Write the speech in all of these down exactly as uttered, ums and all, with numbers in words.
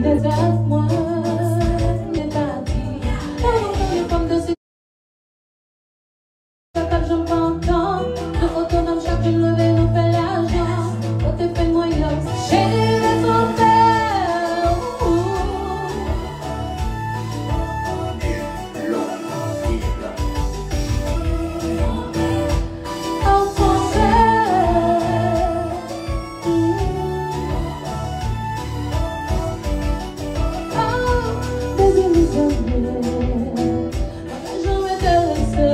Tèt mwen, se pa di. Fè nou fè yon fòm de Sa pa janm pa antann. Nou otonòm, chak jou n leve, nou fè lajan. Kote fè mwen yo, cheri, lè tonbe. Au contraire. Oh, baby, listen, yeah. Mwen pa janm enterese.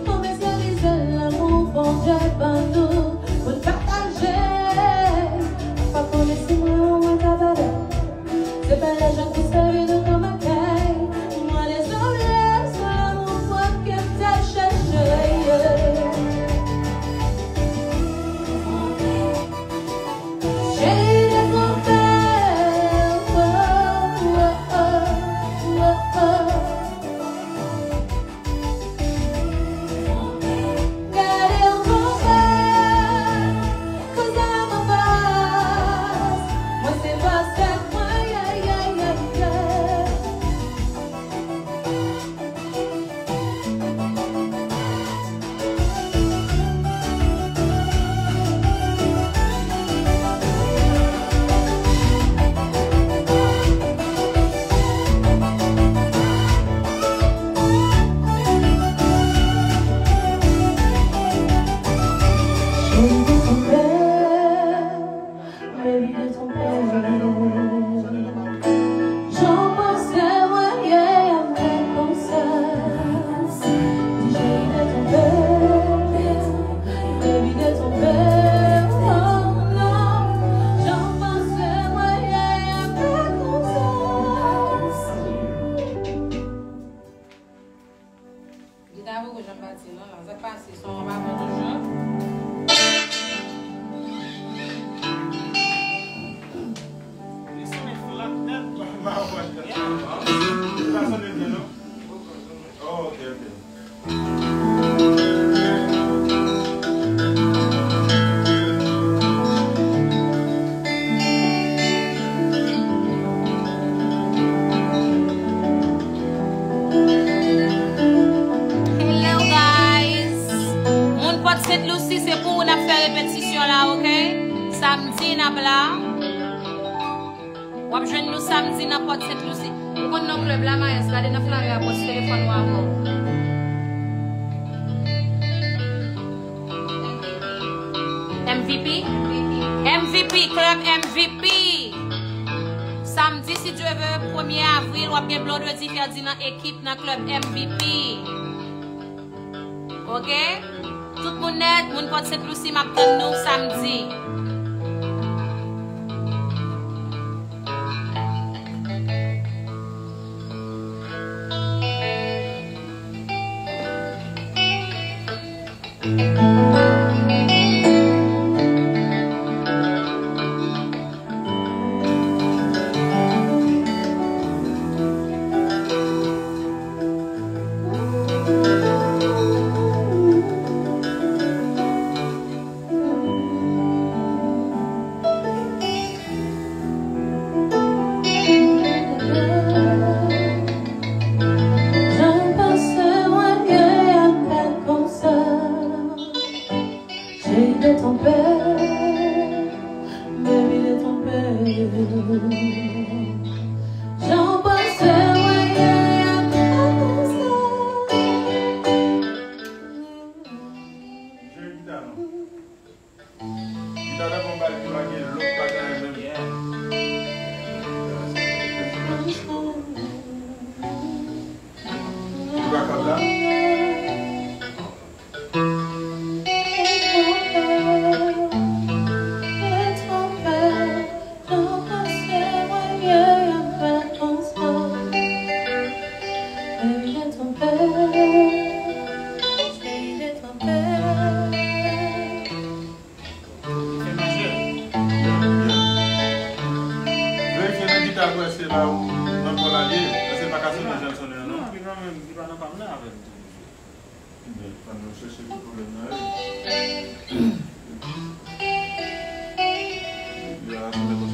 Komesyalize lanmou Bondye ban nou pou n pataje. Pa konnen si mwen ou mwen ta pale. Se pa lajan ki sèvi nou kòm akèy. Mwen dezole, se lanmou pwòp ke m te chèche. Cheri, dekonpe. Oh, oh, oh, oh, oh. Gade w konsa, konsa m anfas. Mwen se bòs tèt mwen, yeah, yeah, yeah, yeah. Baby, de ton père. Jan w panse mwen ye, m fè konsa. Di chéri, de ton père. Baby, de ton père. Oh, non. Jan w panse mwen ye, m fè konsa. Gita poko janm pati non la. Sa k pase, son an pa bon toujou? Li sonnen flat nèt. Li pa sonnen byen non. Oh, ok, ok. Hello guys. Moun Pòt Sent Lousi, se pou ou n ap fè repetisyon la, ok? Samdi n ap la. W ap jwenn nou samdi nan Pòt Sent Lousi. Ou konn non klèb la, Mayès, gade nan flyer a, pòs telefòn ou avè w. M V P? M V P, klèb M V P. Samdi, si Dye vle, premye avril, w ap gen Blondedy Ferdinand ekip nan klèb M V P. Ok? Tout moun nèt, moun Pòt Sent Lousi, m ap tann nou samdi. Jan w panse mwen ye, m fè konsa. Chéri, de ton père, baby, de ton père. Jan w panse mwen ye, m fè konsa. Jwe gita non. Gita nan bon bagay ki pa gen lòt bagay menm. Ou pa kab la? Verifye nan gita pou wè si se la ou nan kò la li ye, èske l pa ka sonnen jan l sonnen an non? Non, li kanmenm, li pa nan pa m nan avè m tou. Ebyen, ann nou chèche ki pwoblèm nan ye. Li a sonnen.